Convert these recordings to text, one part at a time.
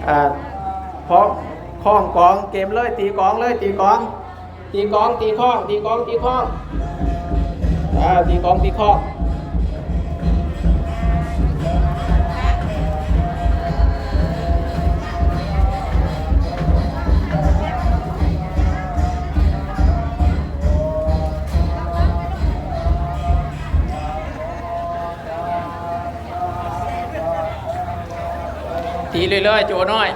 ອ່າ ພ້ອມ ຄ້ອງກອງ ເກມເລີຍ ຕີກອງເລີຍ ຕີກອງ ຕີກອງ ຕີຄ້ອງ ຕີກອງ ຕີຄ້ອງ ອ່າ ຕີກອງ ຕີຄ້ອງ. ຕີເລື້ອຍໆ ໂຈນ້ອຍ.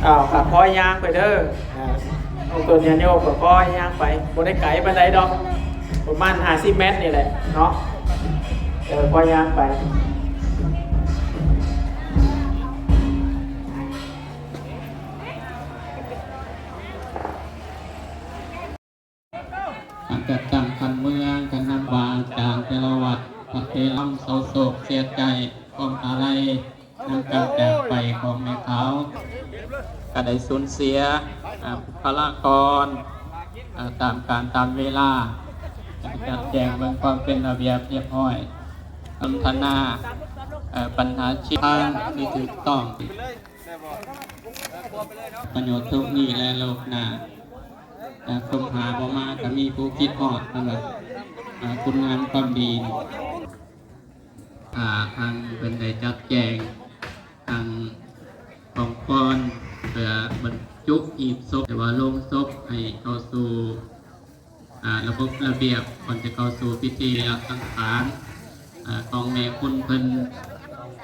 ອ້າວ ຄ່ອຍຍ່າງໄປເດີ. ອ່າ ນ້ອງຕົ້ນຍາໂຍກກໍຄ່ອຍຍ່າງໄປ ບໍ່ໄດ້ໄກປານໃດດອກ ປະມານຫ້າສິບແມັດນີ້ແຫຼະເນາະ. ເອີ ຄ່ອຍຍ່າງໄປ. ການຈັດຕັ້ງຂັ້ນເມືອງ, ການນຳຄາອາຈານແຕ່ລະວັດ ພະເທລຳເສົ້າໂສກເສຍໃຈ ຄວາມອາໄລນຳການຈາກໄປຂອງແມ່ຂາວ ກະໄດ້ສູນເສຍ ອາ ບຸກຄະລາກອນ ອາ ຕາມການຕາມເວລາ ຈັດແຈງເບິ່ງຄວາມເປັນລະບຽບຮຽບຮ້ອຍ ສົນທະນາ ເອີ ບັນຫາຊິດທາງທີ່ຖືກຕ້ອງ. ປະໂຫຍດໂລກນີ້ ແລະ ໂລກໜ້າ ອາ ຄົນຫາບໍ່ມາ ກໍມີຜູ້ຄິດຮອດ ເພິ່ນວ່າ ອາ ຄຸນງາມຄວາມດີ ອາ ທາງເພິ່ນໄດ້ຈັດແຈງ ທາງຂອງພອນ ເພື່ອບັນຈຸຫີບສົບ ຫຼືວ່າໂລງສົບ ໃຫ້ເຂົ້າສູ່ ອາ ລະບົບລະບຽບ ກ່ອນຈະເຂົ້າສູ່ພິທີລະສັງຂານ ອາ ຂອງແມ່ຄຸນເພິ່ນ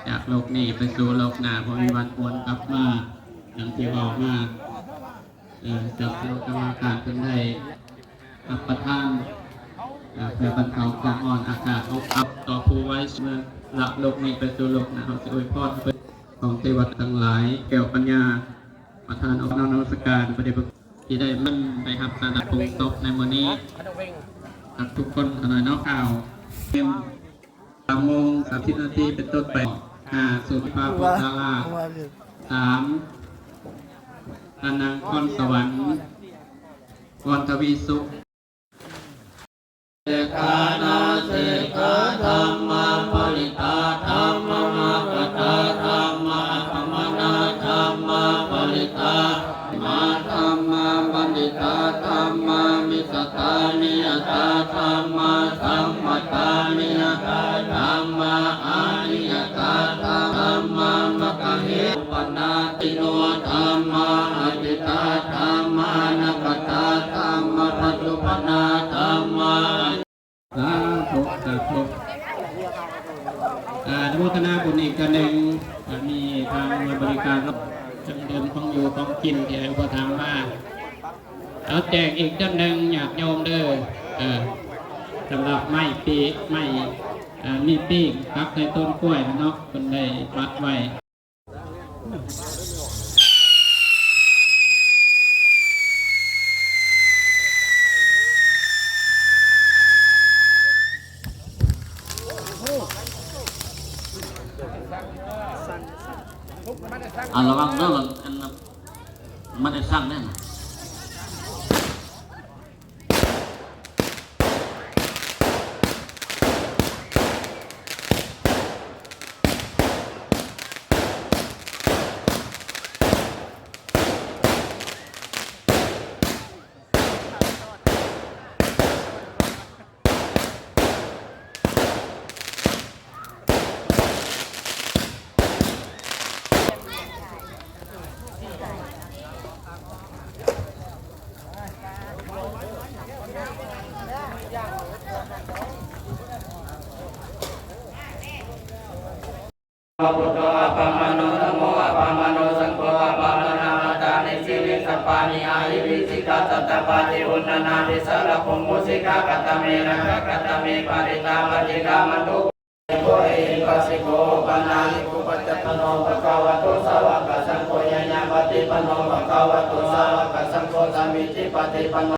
ຈາກໂລກນີ້ໄປສູ່ໂລກໜ້າ ບໍ່ມີວັນຫວນກັບມາ ດັ່ງທີ່ເວົ້າມາ. ເອີ ເຈົ້າຄະນະກຳມະການເພິ່ນໄດ້ຮັບປະທານ ເອີ ເພື່ອບັນເທົາຄວາມຮ້ອນອາກາດອົບອັບຕໍ່ຜູ້ໄວເມື່ອລະໂລກນີ້ໄປສູ່ໂລກໜ້າ. ເຮົາຊິອວຍພອນເພິ່ນ ຂອງເທວະທັງຫຼາຍ ແກ້ວປັນຍາ ປະທານອອກນາມນະມັດສະການ ພະເດດພະ ທີ່ໄດ້ມັນໄດ້ຮັບສານາປົງສົບໃນມື້ນີ້ ກັບທຸກຄົນຂະໜ້ອຍເນາະ. ຂ່າວເປັນສາມໂມງສາມສິບນາທີເປັນຕົ້ນໄປ ຫ້າສູນພາໂພທາລາ ສາມ ອານາງຄອນສະຫວັນ ວອນທະວີສຸກ. ເສກຂານາເສກຂາ ທຳມະປະລິດຕາ ທຳມະມາກະຕາ ທຳມະອັບປະມານາ ທຳມະປະລິດຕາ ມາ ທຳມະບັນດິດຕາ ທຳມະວິສະຕານິຍະຕາ ທຳມະສຳມະຕານິຍະຕາ ທຳມະອະລິຍະຕາ ທຳມະມັກກະເຫ ປະນາ ຕິໂນ ທຳມະອະດີຕາ ທຳມານາກະຕາ ທຳມະປັດຈຸບັນນາ ທຳມາ ສາທຸ ສາທຸ. ອາ ອະນຸໂມທະນາບຸນອີກເທື່ອໜຶ່ງ ກະມີທາງໜ່ວຍບໍລິການ ເຄື່ອງດື່ມ ຂອງຢູ່ຂອງກິນ ທີ່ໃຫ້ອຸປະຖຳມາ. ເອົາ ແຈກອີກເທື່ອໜຶ່ງ ຍາດໂຍມເດີ. ເອີ ສຳລັບໄມ້ປີກ ໄມ້ ເອີ ມີປີກ ປັກໃສ່ຕົ້ນກ້ວຍເນາະ ເພິ່ນໄດ້ວັດໄວ້. ອ່າ ລະວັງເດີ ອັນ ມັນໄດ້ສັ່ງແນ່. ພຸດໂທ ອັບປະມາໂນ ທຳໂມ ອັບປະມາໂນ ສັງໂຄ ອັບປະມານາ ມາດຕານິ ສີລິ ສັບປານິ ອາຫິ ວິຊິກາ ສັດຕະປາທິ ອຸນນານາພິ ສາລະໂພ ມຸສິກາ ກະຕະເມ ນາຄະ ກະຕະເມ ປາລິຕາ ປະຕິກາມັນຕຸ ໂພ ເອຫິ ປັດສິໂກ ໂອປະນາຍິໂກ ປັດຈະ ປະໂນ ພະຄະວະໂຕ ສາວະກະສັງໂຄ ຍາຍາປະຕິປະໂນ ພະຄະວະໂຕ ສາວະກະສັງໂຄ ສາມີຈິປະຕິປະໂນ